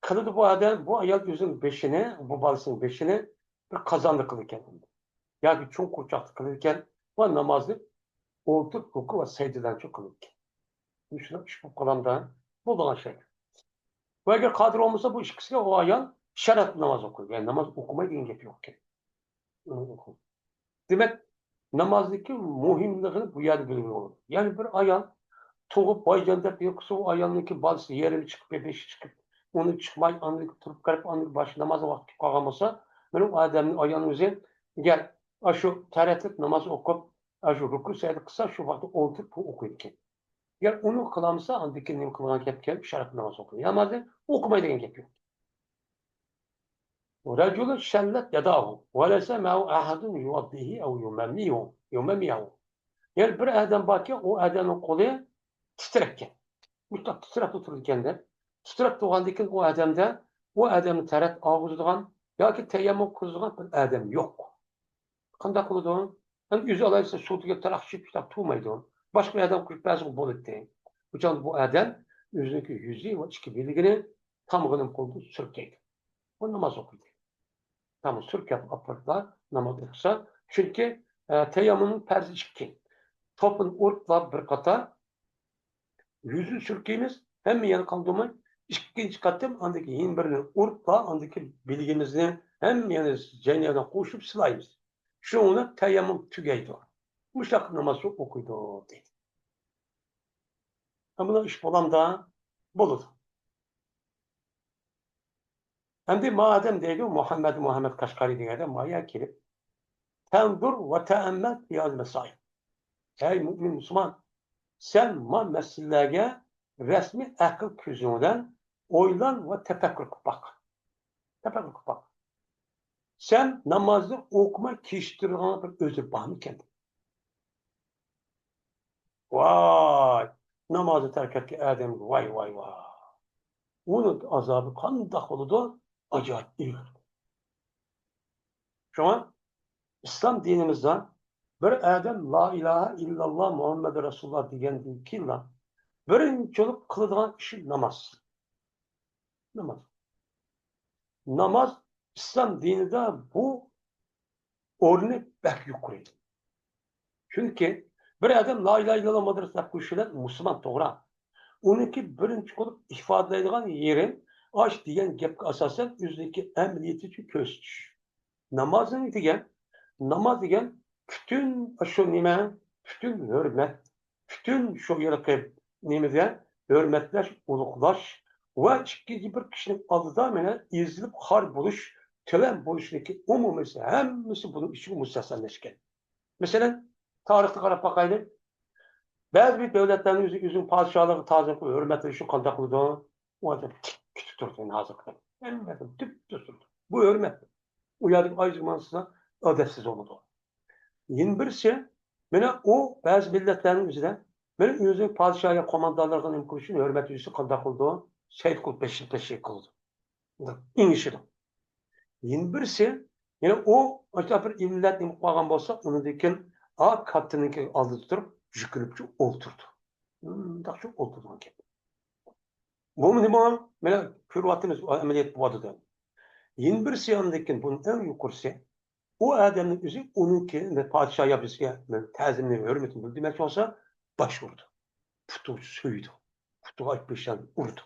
قىلىدۇ بۇ ئادەم، بۇ ئايال ئۆزىنىڭ بېشىنى، بۇ بالىسىنىڭ بېشىنى بىر قازاندا قىلىدىكەن. ياكى چوڭ قورچاقتا قىلىدىكەن. ۋە نامازنى ئولتۇرۇپ رۇكۇ ۋە سەجدىلەرچۇ قىلىدىكەن. مۇشۇنداق ئىش بولۇپ قالامدا بولىدىغان شەي. ۋە ئەگەر قادىر بولمىسا، بۇ ئىككىسىگە ئۇ ئايال شەرت ناماز ئوقۇيدۇ. يەنى ناماز ئوقۇماي دېگەن گەپ يوق ئىكەن. دېمەك، نامازنىڭكى مۇھىملىقىنى بۇ يەردە بىلگىلى بولىدۇ. يەنى بىر ئايال تۇغۇپ بايجان دەپ يوقىسا، ئۇ ئايالنىڭكى بالىسى يېرىمى چىقىپ، بېشى چىقىپ، ئۇنى چىقماي، ئاندىن تۇرۇپ قېلىپ، ئاندىن باشقا ناماز ۋاقتى كېلىپ قالغان بولسا، مانا ئۇ ئادەمنىڭ، ئايالنىڭ ئۆزى ئەگەر ئاشۇ تەرەتلىك ناماز ئوقۇپ، ئاشۇ رۇكۇ سەجدە قىلسا، شۇ ۋاقىتتا ئولتۇرۇپ ئوقۇيدىكەن. ئەگەر ئۇنى قىلالمىسا، ئاندىن كېيىن نېمە قىلغان گەپ كەپ، شەرت ناماز ئوقۇيدۇ. يا مانا ئوقۇماي دېگەن گەپ يوق. رجل شلت يداه وليس معه أحد يوضيه أو يمميه، يمميه. يەنى بىر ئادەم باركى، ئۇ ئادەمنىڭ قولى تىترەككەن. مۇشۇنداق تىترەپ تۇرىدىكەن-دە. تىترەپ تۇرغاندىن كېيىن ئۇ ئادەمدە، ئۇ ئادەمنى تەرەت ئالغۇزىدىغان ياكى تەيەممۇم قىلىدىغان بىر ئادەم يوق. قانداق قىلىدۇ؟ ئەمدى ئۆزى ئالايسا سۇ تېگىپ تاراق ئىچىپ شۇنداق تۇرمايدۇ. باشقا ئادەم قويۇپ بەرسە بولاتتى. بۇ چاغدا بۇ ئادەم ئۆزىنىڭكى يۈزى ۋە ئىككى بىلىكىنى تامغىنىم قولىدا سۈركەيدۇ. بۇ ناماز ئوقۇيدۇ. تامغا سۈركەپ ئاپىرىپلا ناماز ئوقۇسا، چۈنكى، ئە، تەيەممۇمنىڭ پەرزى ئىككى. توپىنى ئۇرۇپلا بىر قاتار، يۈزىنى سۈركەيمىز، ھەممە يەرنى قالدۇرماي، ئىككىنچى قېتىم ئاندىن كېيىن يەنە بىرىنى ئۇرۇپلا، ئاندىن كېيىن بىلىكىمىزنى ھەممە يەرنى جەينەدىن قوشۇپ سىلايمىز. شۇنىڭ بىلەن تەيەممۇم تۈگەيدۇ. مۇشۇنداق ناماز ئوقۇيدۇ، دەيدۇ. ھە، بۇنداق ئىش بولامدا؟ بولىدۇ. ئەمدى ما ئادەم دەيدۇ، مۇھەممەد، مۇھەممەد قەشقەرى دېگەندە مايا كېلىپ، تەنزۇر ۋە تەئەممەل فى ھازىھىل مەسائىل. ئەي مۇئمىن مۇسۇلمان، سەن ما مەسىلىلەرگە رەسمىي ئەقىل كۆزۈڭ بىلەن ئويلان ۋە تەپەككۇر قىلىپ باق. تەپەككۇر قىلىپ باق. سەن نامازنى ئوقۇماي كېچىكتۈرىدىغان بىر ئۆزۈر بارمىكەن؟ ۋاي، نامازنى تەرك ئەتكەن ئادەمگە ۋاي، ۋاي، ۋاي. ئۇنىڭ ئازابى قانداق بولىدۇ؟ ئاجايىپ ئېغىر. شۇڭا ئىسلام دىنىمىزدا بىر ئادەم لا ئىلاھە ئىللاللا مۇھەممەد رەسۇلۇللا دېگەندىن كېيىنلا بىرىنچى بولۇپ قىلىدىغان ئىشى ناماز. ناماز. ناماز ئىسلام دىنىدا بۇ ئورنى بەك يۇقىرى. چۈنكى بىر ئادەم لا ئىلاھە ئىللاللا مۇھەممەد رەسۇلۇللا دەپ قويۇشى بىلەن مۇسۇلمان، توغرا. ئۇنىڭكى بىرىنچى بولۇپ ئىپادىلەيدىغان يېرى ئاش دېگەن گەپكە ئاساسەن ئۆزىنىڭكى ئەمەلىيىتىچە كۆرسىتىش. نامازنى دېگەن، ناماز دېگەن پۈتۈن شۇ نېمە، پۈتۈن ھۆرمەت، پۈتۈن شۇ ھېلىقى نېمىدە ھۆرمەتلەش، ئۇلۇغلاش ۋە ئىككىنچى بىر كىشىنىڭ ئالدىدا مانا ئېزىلىپ خار بولۇش، تۆۋەن بولۇشنىڭكى ئومۇمىيسى، ھەممىسى بۇنىڭ ئىچىگە مۇستەسنالەشكەن. مەسىلەن، تارىخقا قاراپ باقايلى. بەزى بىر دۆلەتلەرنىڭ ئۆزى ئۆزىنىڭ پادىشاھلىرىغا تازىم قىلىپ ھۆرمەتلىشى قانداق قىلىدۇ؟ ئۇ ئادەم تىك، تىك تۇرىدۇ ھازىرقىدەك. ھەممە ئادەم تۈپتۈز تۇرىدۇ. بۇ ھۆرمەت. ئۇ يەردىكى ئايزىمان ئادەپسىز بولىدۇ. يەنە بىرسى، مانا ئۇ بەزى مىللەتلەرنىڭ ئۆزىدە، مانا ئۆزىنىڭ پادىشاھى، قوماندانلىرىغا نېمە قىلىش ئۈچۈن ھۆرمەت يۈزىسى قانداق قىلىدۇ؟ سەيىت قىلىپ پەششىپ پەششىپ قىلىدۇ. ئېڭىشىدۇ. يەنە بىرسى، يەنە ئۇ ئاشۇنداق بىر مىللەت نېمە قىلىپ قالغان بولسا، ئۇنىڭدىن كېيىن ئا كاتتىنىڭكى ئالدىدا تۇرۇپ، جۈكۈنۈپچۇ ئولتۇرىدۇ. مۇنداقچۇ ئولتۇرىدىغان گەپ. بۇمۇ نېمە؟ مانا كۆرۈۋاتىمىز، ئۇ ئەمەلىيەت بولۇۋاتىدۇ. يەنە بىرسى، ئاندىن كېيىن بۇنىڭ ئەڭ يۇقىرىسى، ئۇ ئادەمنىڭ ئۆزى ئۇنىڭكى پادىشاھ يا بىزگە تەزىمنى، ھۆرمىتىنى بىلدۈرمەكچى بولسا، باش ئۇرىدۇ. پۇتىغا سۆيىدۇ. پۇتىغا ئايتىپ بېشىنى ئۇرىدۇ.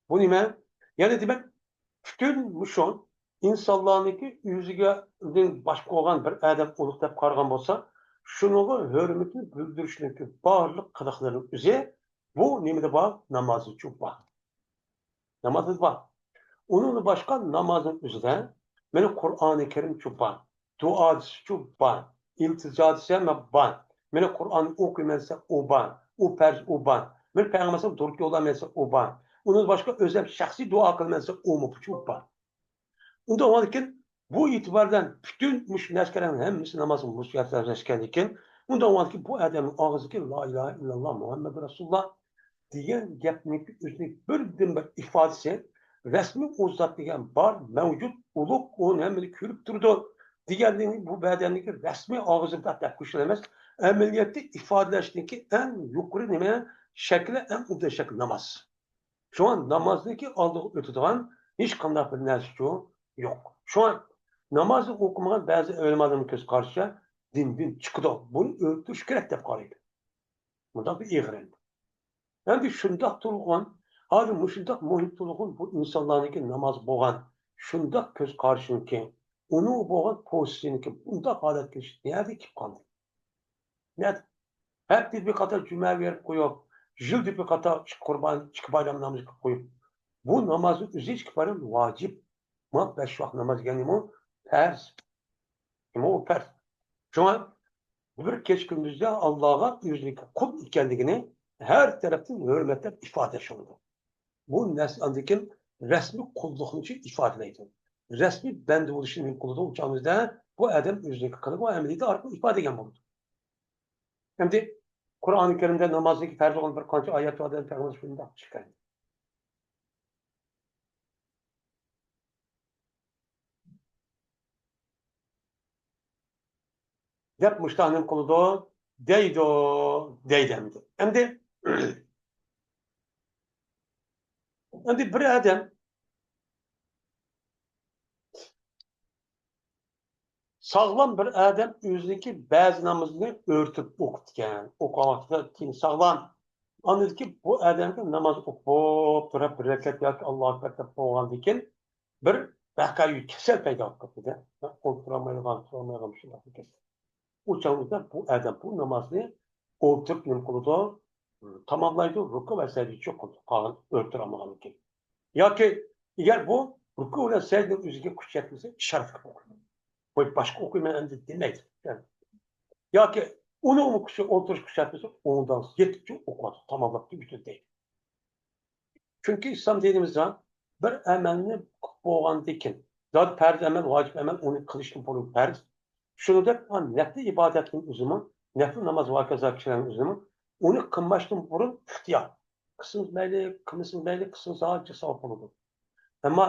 بۇ نېمە؟ يەنى دېمەك، پۈتۈن مۇشۇ ئىنسانلارنىڭكى ئۆزىگە باشقا بولغان بىر ئادەم ئۇلۇغ دەپ قارىغان بولسا، شۇنىڭغا ھۆرمىتىنى بىلدۈرۈشنىڭكى بارلىق قىلىقلىرىنىڭ ئۆزى بۇ نېمىدە بار؟ نامازدىچۇ بار. نامازدا بار. ئۇنىڭدىن باشقا نامازنىڭ ئۆزىدە مانا قۇرئانى كەرىمچۇ بار، دۇئاسىچۇ بار، ئىلتىجاسى ھەم بار. مانا قۇرئان ئوقۇيمەن دېسە ئۇ بار، ئۇ پەرز ئۇ بار. مانا پەيغەمبەر دۇرۇت يوللايمەن دېسە ئۇ بار. ئۇنىڭدىن باشقا ئۆزەم شەخسىي دۇئا قىلىمەن دېسە ئۇمۇ بۇچۇ بار. ئۇنداق بولغاندىكىن بۇ ئېتىبار بىلەن پۈتۈن مۇشۇ نەرسىلەرنىڭ ھەممىسى نامازغا مۇسىيەتلەشكەندىكىن، ئۇنداق بولغاندىكىن بۇ ئادەمنىڭ ئاغزىدىكى لا ئىلاھە ئىللاللا مۇھەممەدۇر رەسۇلۇللا دېگەن گەپنىڭ ئۆزىنىڭ بىردىنبىر ئىپادىسى، رەسمىي ئۇ زات دېگەن بار، مەۋجۇت، ئۇلۇغ، ئۇنى ھەممە كۆرۈپ تۇرىدۇ دېگەنلىكنى بۇ بەدەننىڭكى رەسمىي ئاغزىدا دەپ قويۇشلا ئەمەس، ئەمەلىيەتتە ئىپادىلەشنىڭكى ئەڭ يۇقىرى نېمە شەكلى، ئەڭ ئوبدان شەكلى ناماز. شۇڭا نامازنىڭكى ئالدىغا ئۆتىدىغان ھېچقانداق بىر نەرسىچۇ يوق. شۇڭا نامازنى ئوقۇمىغان بەزى ئۆلىمالارنىڭ كۆز قارىشىچە دىندىن چىقىدۇ، بۇنى ئۆلتۈرۈش كېرەك دەپ قارايدۇ. مۇنداق بىر ئېغىر ئەمدى. ئەمدى شۇنداق تۇرغان، ھازىر مۇشۇنداق مۇھىم تۇرغان بۇ ئىنسانلارنىڭكى ناماز بولغان شۇنداق كۆز قارىشىنىڭكى، ئۇنىڭ بولغان پوزىتسىيىنىڭكى بۇنداق ھالەتكە كېلىشى نەدە كېلىپ قالدى؟ نەدە؟ ھەپتىدە بىر قاتار جۈمە بېرىپ قويۇپ، يىلدا بىر قاتار ئىككى قۇربان، ئىككى بايرام نامىزى قىلىپ قويۇپ، بۇ نامازنىڭ ئۆزى ئىككى بايرام ۋاجىپ. ما بەش ۋاق ناماز دېگەنمۇ پەرز. ئۇ پەرز. شۇڭا بىر كېچە كۈندۈزدە ئاللاغا ئۆزىنىڭكى قۇل ئىكەنلىكىنى ھەر تەرەپتىن ھۆرمەتلەپ ئىپادىلەش بولىدۇ. بۇ نەرسە ئاندىن كېيىن رەسمىي قۇللۇقنىچۇ ئىپادىلەيدۇ. رەسمىي بەندە بولۇشنى نېمە قىلىدۇ؟ ئۇ چاغىمىزدا بۇ ئادەم ئۆزىنىڭكى قىلىقى ۋە ئەمەلىيىتى ئارقىلىق ئىپادىلىگەن بولىدۇ. ئەمدى قۇرئانى كەرىمدە نامازدىكى پەرز بولغان بىر قانچە ئايەت بار، پەيغەمبەر شۇنداق چىققان. دەپ مۇشۇنداق نېمە قىلىدۇ؟ دەيدۇ، دەيدۇ ئەمدى. ئەمدى، ئەمدى بىر ئادەم، ساغلام بىر ئادەم ئۆزىنىڭكى بەزى نامىزىنى ئۆرتىپ ئوقۇپتىكەن. ئوقۇغان ۋاقتىدا كېيىن ساغلام. ئاندىن كېيىن بۇ ئادەمگە ناماز ئوقۇپ تۇرۇپ، بىر رەكەت ياكى ئاللاھۇ ئەكبەر دەپ بولغاندىن كېيىن، بىر ۋەقەيى كېسەل پەيدا بولۇپ قاپتۇ-دە. ئولتۇرالمايدىغان، تۇرالمايدىغان مۇشۇنداق بىر كېسەل. ئۇ چاغدا بۇ ئادەم بۇ نامازنى ئولتۇرۇپ نېمە قىلىدۇ؟ تاماملايدۇ، رۇكۇ ۋە سەجدىچۇ قىلىدۇ، قالغان ئۆرتىرى ئالمىغاندىن كېيىن. ياكى ئەگەر بۇ رۇكۇ بىلەن سەجدىنىڭ ئۆزىگە كۈچ يەتمىسە، ئىشارەت قىلىپ ئوقۇيدۇ. قوي، باشقا ئوقۇيمەن ئەمدى دېمەيدۇ. ياكى ئۇنىڭ ئوقۇشى ئولتۇرۇش كۈچەتمىسە، ئوڭدان يېتىپچۇ ئوقۇۋاتىدۇ، تاماملاپتۇ، پۈتتۈردى. چۈنكى ئىسلام دىنىمىزدا بىر ئەمەلنى قىلىپ بولغاندىن كېيىن، زادى پەرز ئەمەل، ۋاجىپ ئەمەل، ئۇنى قىلىشتىن بۇرۇن پەرز. شۇنىڭدەك نەپلى ئىبادەتنىڭ ئۆزىمۇ، نەپلى ناماز ۋە ھاكازا كىشىلەرنىڭ ئۆزىمۇ ئۇنى قىلماشتىن بۇرۇن ئىختىيار. قىلسىڭىز مەيلى، قىلمىسىڭىز مەيلى، قىلسىڭىز ھاجەت ساۋاب بولىدۇ. ئەمما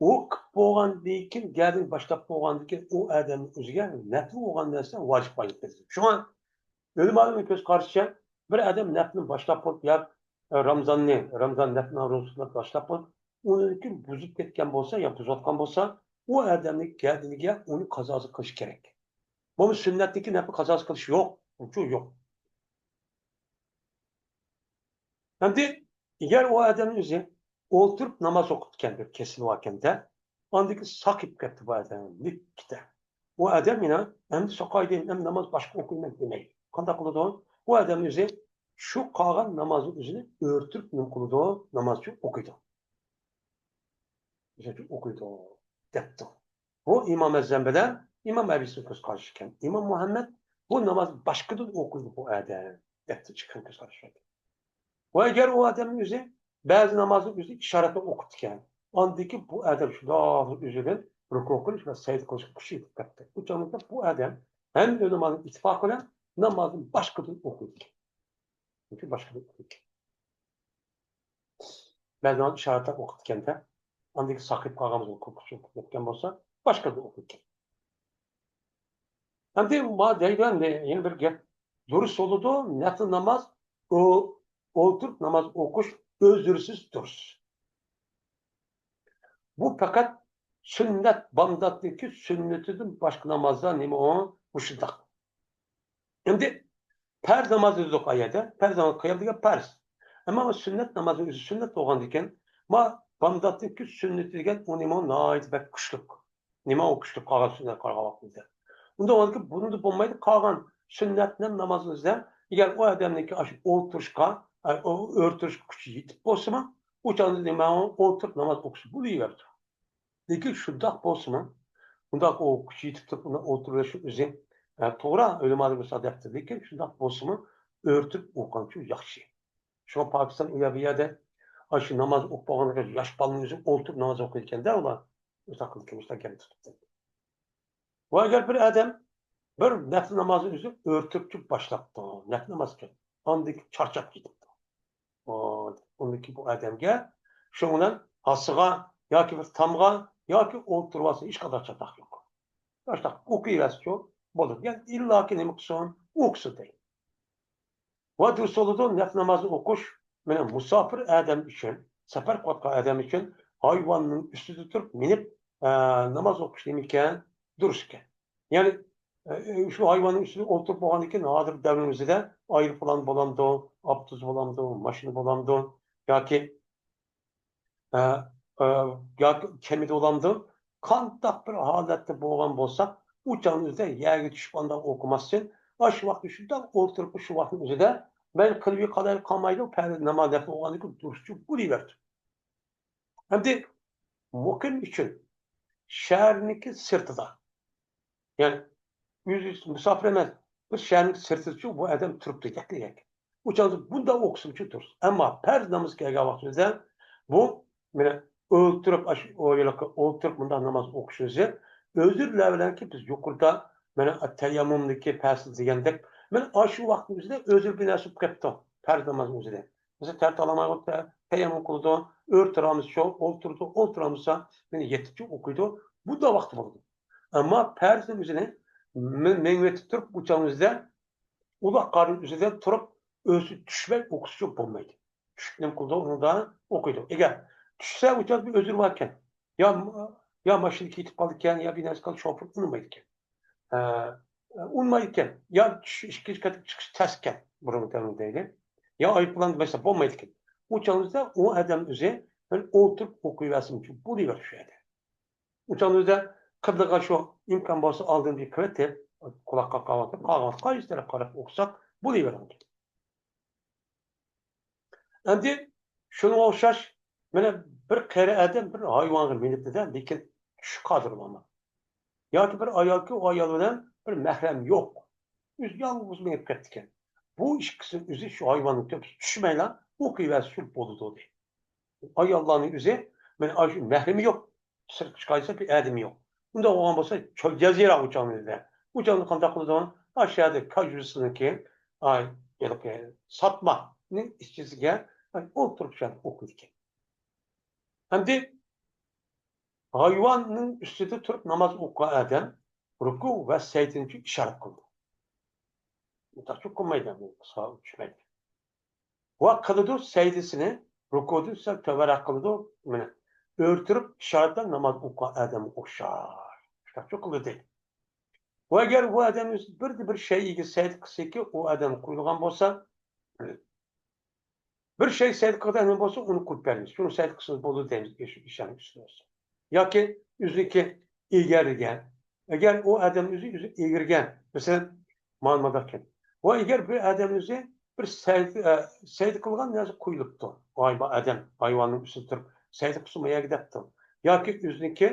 ئۇ قىلىپ بولغاندىن كېيىن، گەدىنى باشلاپ بولغاندىن كېيىن، ئۇ ئادەمنىڭ ئۆزىگە نەپلى بولغان نەرسە ۋاجىپ ئايلىنىپ كېتىدۇ. شۇڭا ئۆلىمالارنىڭ كۆز قارىشىچە، بىر ئادەم نەپلىنى باشلاپ بولۇپ، يا رامزاننى، رامزان نەپلىنى روزىسىنى باشلاپ بولۇپ، ئۇنىڭدىن كېيىن بۇزۇپ كەتكەن بولسا يا بۇزۇۋاتقان بولسا، ئۇ ئادەمنىڭ گەدىنىگە ئۇنى قازاسى قىلىش كېرەك. بۇ سۈننەتتىكى نەپلى قازاسى قىلىش يوق. ئۇچۇر يوق. ئەمدى ئەگەر ئۇ ئادەمنىڭ ئۆزى ئولتۇرۇپ ناماز ئوقۇپتىكەن، بىر كېسىلى باركەندە، ئاندىن كېيىن ساقىيىپ كەتتى بۇ ئادەم، نېمە كېتە. ئۇ ئادەم يەنە ئەمدى ساقاي دەيمەن، ئەمدى ناماز باشقا ئوقۇيمەن دېمەيدۇ. قانداق قىلىدۇ؟ ئۇ ئادەم ئۆزى شۇ قالغان نامازنىڭ ئۆزىنى ئۆرتۈپ نېمە قىلىدۇ؟ ناماز ئۈچۈن ئوقۇيدۇ. مىسال ئۈچۈن ئوقۇيدۇ دەپتۇ. بۇ ئىمام ئەزەم بىلەن ئىمام ئەبىسىنىڭ كۆز قارىشى ئىكەن. ئىمام مۇھەممەد بۇ ناماز باشقىدىن ئوقۇيدۇ بۇ ئادەم دەپتۇ، چىققان كۆز قارىشى. ۋە ئەگەر ئۇ ئادەمنىڭ ئۆزى بەزى نامازنىڭ ئۆزى ئىشارەتنى ئوقۇپتىكەن. ئاندىن كېيىن بۇ ئادەم شۇنداق ئۆزىدىن رۇكۇ قىلىش ۋە سەجدە قىلىشقا كۈچى يېتىپ كەتتى. ئۇ چاغدا بۇ ئادەم ھەممە ئۆلىمانىڭ ئىتتىپاقى بىلەن نامازنى باشقىدىن ئوقۇيدىكەن. چۈنكى باشقىدىن ئوقۇيدىكەن. بەزى ناماز ئىشارەتلەر ئوقۇپتىكەندە، ئاندىن كېيىن ساقىيىپ قالغان بولسا، كۆپ كىشى ئوقۇپ كەتكەن بولسا، باشقىدىن ئوقۇيدىكەن. ئەمدى ما دەيدۇ، ئەمدى يەنە بىر گەپ. دۇرۇس بولىدۇ، نەپلى ناماز، ئۇ، ئولتۇرۇپ ناماز ئوقۇش ئۆزرىسىز دۇرۇس. بۇ پەقەت سۈننەت، بامداتنىڭكى سۈننىتىدىن باشقا نامازدا نېمە ئۇ؟ مۇشۇنداق. ئەمدى پەرز ناماز دېدۇق ئايەتتە. پەرز ناماز قىيام دېگەن پەرز. ئەمما ئۇ سۈننەت نامازنىڭ ئۆزى سۈننەت بولغاندىكىن، ما بامداتنىڭكى سۈننىتى دېگەن ئۇ نېمە؟ ناھايىتى بەك كۈچلۈك. نېمە ئۇ كۈچلۈك قالغان سۈننەتكە قارىغان ۋاقتىمىزدا؟ ئۇنداق بولغاندىكىن بۇنىمۇ بولمايدۇ. قالغان سۈننەتنى نامازىمىزدا ئەگەر ئۇ ئادەمنىڭكى ئاشۇ ئولتۇرۇشقا، ئە، ئۇ ئۆرتۈرۈشكە كۈچى يېتىپ بولسىمۇ، ئۇ چاغدا نېمە؟ ئولتۇرۇپ ناماز ئوقۇسا بولۇۋېرىدۇ. لېكىن شۇنداق بولسىمۇ، ئۇنداق ئۇ كۈچى يېتىپ تۇرۇپ ئۇنى ئولتۇرۇۋېلىش ئۆزى، ئە، توغرا، ئۆلىمالار مۇشۇنداق دەپتۇ. لېكىن شۇنداق بولسىمۇ ئۆرتۈپ ئوقۇغانچۇ ياخشى. شۇڭا پاكىستان ئۇ يەر بۇ يەردە ئاشۇ ناماز ئوقۇپ بولغاندىن كېيىن ياش بالىنىڭ ئۆزى ئولتۇرۇپ ناماز ئوقۇيدىكەندە ئۇلار. مۇشۇنداق قىلىدىكەن، مۇشۇنداق گەپ تۇتۇپتۇ. ۋە ئەگەر بىر ئادەم بىر نەپلى نامازنى ئۆزى ئۆرتۈكچە باشلاپتۇ، نەپلى ناماز ئىكەن، ئاندىن كېيىن چارچاپ كېتىپتۇ. ئۇ، ئۇندىن كېيىن بۇ ئادەمگە شۇنىڭ بىلەن ھاسىغا ياكى بىر تامغا ياكى ئولتۇرۇۋالسا ھېچقانداق چاتاق يوق. باشلاپ ئوقۇيۋەرسىچۇ بولىدۇ. يەنى ئىللاكى نېمە قىلسۇن؟ ئوقۇسۇن دەيدۇ. ۋە دۇرۇس بولىدۇ، نەپلى نامازنى ئوقۇش، مانا، مۇساپىر ئادەم ئۈچۈن، سەپەر قىلىۋاتقان ئادەم ئۈچۈن ھايۋاننىڭ ئۈستىدە تۇرۇپ مىنىپ، ئە، ناماز ئوقۇش نېمىكەن؟ دۇرۇس ئىكەن. يەنى، ئە، شۇ ھايۋاننىڭ ئۈستىدە ئولتۇرۇپ بولغاندىن كېيىن، ھازىر دەۋرىمىزدە ئايروپىلان بولامدۇ، ئاپتوبۇس بولامدۇ، ماشىنا بولامدۇ ياكى ئە، ئە، ياكى كېمىدە بولامدۇ؟ قانداق بىر ھالەتتە بولغان بولساق، ئۇ چاغنىڭ ئۆزىدە يەرگە چۈشۈپ ئانداق ئوقۇماستىن، ئاشۇ ۋاقىتتا شۇنداق ئولتۇرۇپ، شۇ ۋاقىتنىڭ ئۆزىدە مەيلى قىلىۋى قالاي قالمايدۇ، پەرز ناماز نەپلى بولغاندىن كېيىن دۇرۇسچە بولۇۋەردى. ئەمدى مۇقىم ئۈچۈن، شەھەرنىڭكى سىرتىدا، يەنى ئۆزى مۇساپىر ئەمەس، بىر شەھەرنىڭ سىرتىدىچۇ بۇ ئادەم تۇرۇپتۇ، يەككە يەككە. ئۇ چاغدا بۇنداق ئوقۇسىمۇچۇ دۇرۇس. ئەمما پەرز نامىزى كەلگەن ۋاقتىمىزدا بۇ، مانا، ئولتۇرۇپ، ئاشۇ ئويلىققا ئولتۇرۇپ مۇنداق ناماز ئوقۇشىمىزنى ئۆزۈرلەر بىلەنكى بىز يۇقىرىدا، مانا، تەيەممۇمدىكى پەسىل دېگەندەك، مانا، ئاشۇ ۋاقىتنىڭ ئۆزىدە ئۆزى بىر نەرسە بولۇپ كەپتۇ، پەرز نامازنىڭ ئۆزىدە. مەسىلەن، تەرەت ئالالماي قالىپتۇ، تەيەممۇم قىلىدۇ، ئولتۇرامىز شۇ، ئولتۇرىدۇ، ئولتۇرامىزسا، مانا، يېتىپچە ئوقۇيدۇ. بۇنداق ۋاقتى بولىدۇ. ئەمما پەرزنىڭ ئۆزىنى مىڭ، مىڭ ۋېتىپ تۇرۇپ، ئۇ چاغنىڭ ئۆزىدە ئۇلاق قارنىڭ ئۆزىدە تۇرۇپ، ئۆزى چۈشمەي ئوقۇسىچۇ بولمايدۇ. چۈشۈپ نېمە قىلىدۇ؟ ئۇنىڭدا ئوقۇيدۇ. ئەگەر چۈشسە، ئۇ چاغدا بىر ئۆزرى باركەن. يا، يا ماشىنا كېتىپ قالىدىكەن، يا بىر نەرسە قالدى، شوپۇر ئۇنىمايدىكەن. ئە، ئۇنىمايدىكەن. يا چۈش، ئىككىنچى قېتىم چىقىش تەسكەن، بۇرۇنقى دەۋردە دەيلى. يا ئايروپىلاندا بولسا بولمايدىكەن. ئۇ چاغدا ئۇ ئادەم ئۆزى بىر ئولتۇرۇپ ئوقۇيۋەرسىمۇچۇ بولۇۋېرىدۇ شۇ يەردە. ئۇ چاغدا قىبلىغا شۇ ئىمكان بولسا ئالدىن بىر قىلىۋېتىپ، قۇلاققا قاۋاتىپ، قالغان قايسى تەرەپكە قاراپ ئوقۇساق بولۇۋېرىدۇ. ئەمدى شۇنىڭغا ئوخشاش، مانا، بىر قېرى ئادەم بىر ھايۋانغا مىنىپتۇ-دە، لېكىن چۈشۈشكە قادىر بولمىدى. ياكى بىر ئايالكى، ئۇ ئايال بىلەن بىر مەھرەم يوق. ئۆزى يالغۇز مېڭىپ كەپتىكەن. بۇ ئىككىسى ئۆزى شۇ ھايۋاننىڭ تۆپىسىگە چۈشمەيلا ئوقۇيۋەرسە شۇ بولىدۇ دەيدۇ. ئاياللارنىڭ ئۆزى، مانا ئاشۇ مەھرىمى يوق، سىرتقا چىقايسا بىر ئادىمى يوق. ئۇنداق بولغان بولسا چۆل جەزىرە ئۇ چاغدا. ئۇ چاغدا قانداق قىلىدۇ؟ ئاشۇ يەردە كاجۇسىنىڭكى، ئاي، ھېلىقى ساتمانىڭ ئىچىسىگە، ئاي، ئولتۇرۇپ شۇ يەردە ئوقۇيدىكەن. ئەمدى ھايۋاننىڭ ئۈستىدە تۇرۇپ ناماز ئوقۇغان ئادەم رۇكۇ ۋە سەجدىنى ئىشارەت قىلىدۇ. مۇنداق قىلمايدۇ، بۇ قىسقا چۈشمەيدۇ. ۋە قىلىدۇ سەجدىسىنى، رۇكۇدىن سەل تۆۋەنرەك قىلىدۇ. مانا، ئۆرە تۇرۇپ ئىشارەت بىلەن ناماز ئوقۇغان ئادەمگە ئوخشاش. شۇنداق قىلىدۇ. ۋە ئەگەر ئۇ ئادەم ئۆزى بىردە بىر شەيئىگە سەجدە قىلسىكى، ئۇ ئادەم قويۇلغان بولسا، بىر شەيئىگە سەجدە قىلغان بولسا، ئۇنى قويۇپ بەرمەيمىز. شۇنى سەجدە قىلسىڭىز بولىدۇ دەيمىز، ئىش-، ئىشەنچ ئۈستىدە بولسا. ياكى ئۆزىنىڭكى ئېگەرگەن. ئەگەر ئۇ ئادەم ئۆزى، ئۆزى ئېگەرگەن، مەسىلەن، مانا مۇنداق گەپ. ۋە ئەگەر بىر ئادەم ئۆزى بىر سەجدە، ئە، سەجدە قىلغان نەرسە قويۇلۇپتۇ. ۋاي، بۇ ئادەم ھايۋاننىڭ ئۈستىدە تۇرۇپ سەجدە قىلسىمۇ يەرگە دەپتۇ. ياكى ئۆزىنىڭكى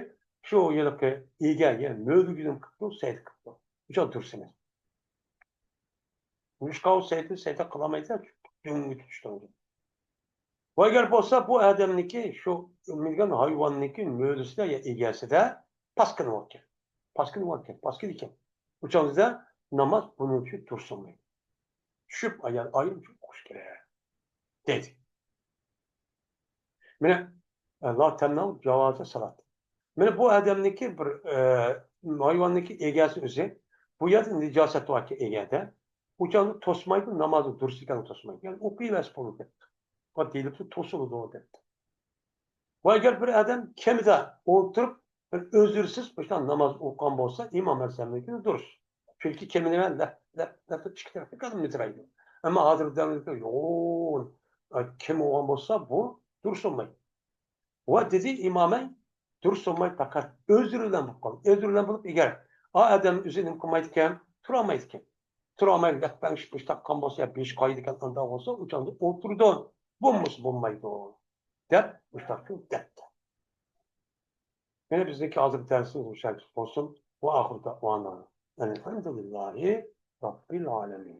شۇ ھېلىقى ئىگە، يەنى مۆلىگىدىن قىپتۇ، سەجدە قىپتۇ. ئۇ چاغ دۇرۇس ئەمەس. نېمىشقا ئۇ سەجدە، سەجدە قىلالمايدۇ، دۆڭگە چۈشتى. ۋە ئەگەر بولسا بۇ ئادەمنىڭكى شۇ مىنگەن ھايۋاننىڭكى مۆلىسىدە يا ئىگەسىدە پاسكىنا باركەن. پاسكىنا باركەن، پاسكىنا ئىكەن. ئۇ چاغدا ناماز بۇنىڭ ئۈچۈن دۇرۇس بولمايدۇ. چۈشۈپ ئايان ئايرىم ئوقۇش كېرەك. دېدى. مانا، لا تەمنەئۇ جاۋازە سالات. مانا بۇ ئادەمنىڭكى بىر، ئە، ھايۋاننىڭكى ئىگەسى ئۆزى. بۇ يەردە نىجاسەت باركەن ئىگەدە. ئۇ چاغدا توسمايدۇ، نامازنى دۇرۇس ئىكەنلىكىنى توسمايدۇ. يەنى ئوقۇيۋەرسە بولىدۇ دەپتۇ. بۇ دېيىلىپتۇ، توسۇلىدۇ دەپتۇ. ۋە ئەگەر بىر ئادەم كېمىدە ئولتۇرۇپ، بىر ئۆزرىسىز مۇشۇنداق ناماز ئوقۇغان بولسا، ئىمام ئەزەمنىڭكى دۇرۇس. چۈنكى كېمىنى مەن لەپ، لەپ، لەپ ئىككى تەرەپكە كەلدىم مىدىرايدۇ. ئەمما ھازىر دەۋرىدە يوغان، ئە، كېمى بولغان بولسا، بۇ دۇرۇس بولمايدۇ. ۋە دېدى ئىمامەي، دۇرۇس بولماي پەقەت ئۆزرە بىلەن بولۇپ قالدى. ئۆزرە بىلەن بولۇپ ئىگەر، ئا ئادەم ئۆزى نېمە قىلمايدىكەن، تۇرالمايدىكەن. تۇرالماي لەپپەڭشىپ مۇشۇنداق قىلغان بولسا يا بېشى قايىدىكەن، ئانداق بولسا ئۇ چاغدا ئولتۇرىدۇ. بولمىسا بولمايدۇ. دەپ مۇشۇنداق قىلىپ دەپتۇ. مانا بىزنىڭكى ھازىرقى دەرسىمىز مۇشۇ يەرگىچە بولسۇن. ۋە ئاخىر دەئۋانا ئەنىلھەمدۇلىللاھى رەببىل ئالەمىن.